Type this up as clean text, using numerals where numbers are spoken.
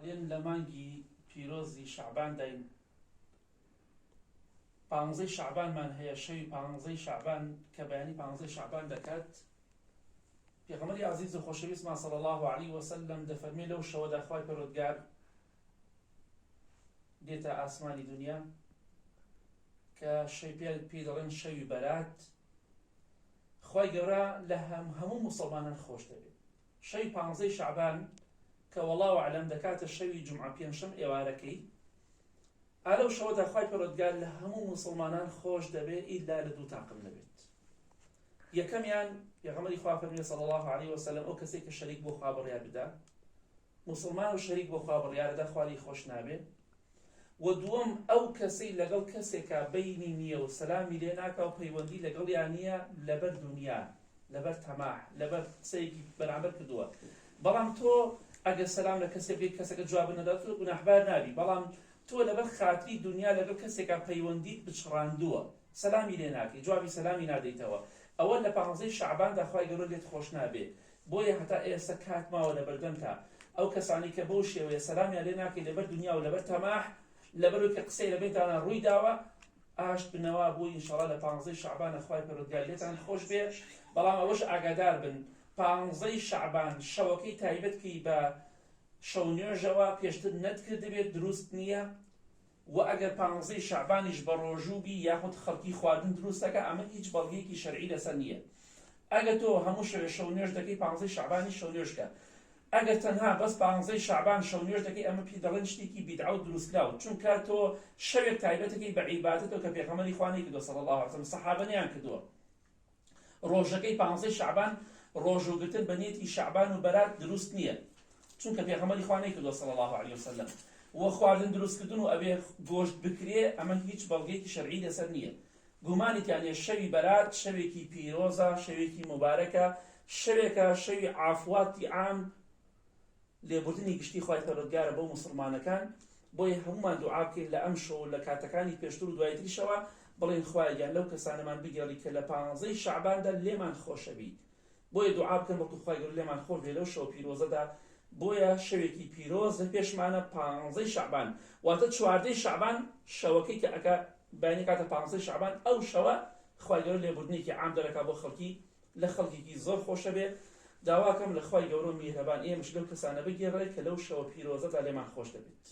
حالیەن لە مانگی پیرۆزی شەعبانداین، پانزەی شەعبانمان هەیە، شەوی پانزەی شەعبان کە بەیانی پانزەی شەعبان دەکات، پێغەمبەری ئازیز و خۆشەویستمان صلی اللە علیه وسلم دەفەرمێ لەو شەوەدا خوای پەروەردگار دێتە ئاسمانی دنیا کە شەوی پێ پێی دەڵێن شەوی بەرات، خوای گەورە لە هەموو موسڵمانان خۆش دەبێت. شەوی پانزەی شەعبان کە وەڵا اعلم دەکاتە شەوی جومعە پێنجشەم ئێوارەکەی، ئا لەو شەوەدا خوای پەروەردگار لە هەموو موسڵمانان خۆش دەبێ ئیلا لە دوو تاقم نەبێت. یەکەمیان پێغەمبەری خوا فەرمی صلی اللە علیه وسلم ئەو کەسێک کە شەریک بۆ خوا بڕیار بدا موسڵمان و شەریک بۆ خوا بڕیارەدا خوا لێی خۆش نابێ و دووەم ئەو کەسەی لەگەڵ کەسێکا بەینی نییە و سەلامی لێ ناکا و پەیوەندی لەگەڵیا نییە لەبەر دونیا لەبەر تەماح لەبەر قسەیەکی بەرامبەر کردووە بەڵام تۆ ئەگەر سەلام لە کەسێ بکەی کەسەکە جوابت نەدات تۆ گوناحبار نابی بەڵام تۆ لەبەر خاتری دونیا لەگەڵ کەسێکا پەیوەندیت بچڕاندووە سەلامی لێ ناکەی جوابی سەلامی نادەیتەوە ئەوە لە پانزەی شەعباندا خوای گەورە لێت خۆش نابێ بۆیە هەتا ئێستا کات ماوە لەبەردەمتا ئەو کەسانەی کە بەو شێوەیە سەلامیان لێ ناکەی لەبەر دونیا و لەبەر تەماح لەبەرئەوەی کە قسەی لەبەینتانا ڕووی داوە ئاشت بنەوە بۆی ئینشاڵا لە پانزەی شەعبانە خوای پەروەردگار لێتان خۆش بێ بەڵام ئەوەش ئاگادار بن پانزەی شەعبان شەوەکەی تایبەت کەی بە شەو نوێژەوە پێشتر نەتکردبێت دروست نییە وە ئەگەر پانزەی شەعبانیش بەڕۆژوو بی یاخود خەڵکی خواردن دروست دەکا ئەمە هیچ بەڵگەیەکی شەرعی لەسەر نییە ئەگەر تۆ هەموو شەوێ شەو نوێژ دەکەی پانزەی شەعبانیش شەو نوێژ کە ئەگەر تەنها بەس پانزەی شەعبان شەو نوێژ دەکەی ئەمە پێی دەڵێن شتێکی بیدعە و دروستکراو چونکە تۆ شەوێک تایبەتەکەی بە عیبادەتەوە کە پێغەمبەری خوا نەیکردووە صلی اللە علیه وسلم سەحابە نەیان کردووە ڕۆژەکەی پانزەی شەعبان ڕۆژووگرتن بە نیەتی شەعبان و بەرات دروست نییە چونکە پێغەمبەری خوا نەیکردووە صلی اللە علیه وسلم و خواردن دروستکردن و ئەبێ گۆشت بکرێ ئەمە هیچ بەڵگەیەکی شەرعی لەسەر نییە گومانی تیا نییە شەوی بەرات شەوێکی پیرۆزە شەوێکی موبارەکە شەوێکە شەوی عافواتی عام لێبوردنی گشتی خوای پەروەردگارە بۆ موسڵمانەکان، بۆیە هەموومان دوعا بکەین لە ئەمشەو و لە کاتەکانی پێشتر و دوایتریشەوە بڵێین خوایە گیان لەو کەسانەمان بگێڕی کە لە پانزەی شەعباندا لێمان خۆشەبیت بۆیە دوعا بکەن بەڵکو خوای گەورە لێمان خۆش بێ لەو شەوە پیرۆزەدا بۆیە شەوێکی پیرۆز لە پێشمانە پانزەی شەعبان واتە چواردەی شەعبان شەوەکەی کە ئەکا بەیانی کاتە پانزەی شەعبان ئەو شەوە خوای گەورە لێبوردنێکی عام دەرەکا بۆ خەڵکی لە خەڵکێکی زۆر خۆشەوێ داواکەم لە خوای گەورە و میهرەبان ئێمەش لەو کەسانە بگێڕێ کە لەو شەوە پیرۆزەدا لێمان خۆش دەبێت.